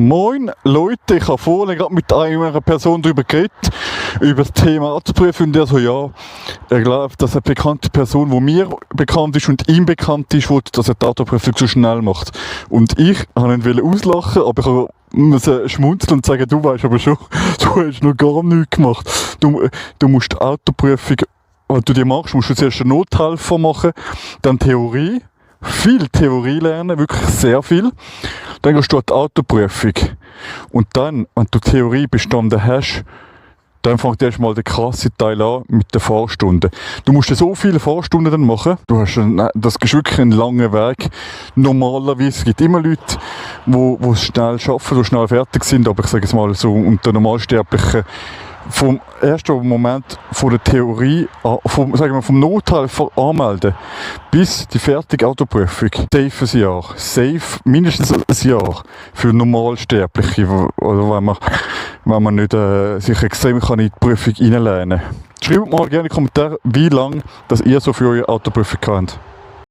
Moin Leute, ich habe vorhin gerade mit einer Person darüber geredet, über das Thema Autoprüfung, und der so, ja, er glaubt, dass eine bekannte Person, die mir bekannt ist und ihm bekannt ist, will, dass er die Autoprüfung so schnell macht. Und ich wollte ihn auslachen, aber ich musste schmunzeln und sagen, du weißt aber schon, du hast noch gar nichts gemacht. Du musst die Autoprüfung, wenn du die machst, musst du zuerst einen Nothelfer machen, dann Theorie, viel Theorie lernen, wirklich sehr viel. Dann gehst du an die Autoprüfung. Und dann, wenn du die Theorie bestanden hast, dann fängt erstmal der krasse Teil an mit den Fahrstunden. Du musst so viele Fahrstunden dann machen. Das ist wirklich ein langer Weg. Normalerweise gibt es immer Leute, die es schnell schaffen, die schnell fertig sind. Aber ich sage es mal so, unter Normalsterblichen, vom ersten Moment von der Theorie, vom Nothelfer anmelden, bis die fertige Autoprüfung, safe ein Jahr. Safe mindestens ein Jahr für Normalsterbliche, oder wenn man nicht sich extrem kann in die Prüfung hineinlernen kann. Schreibt mal gerne in die Kommentare, wie lange ihr so für eure Autoprüfung habt.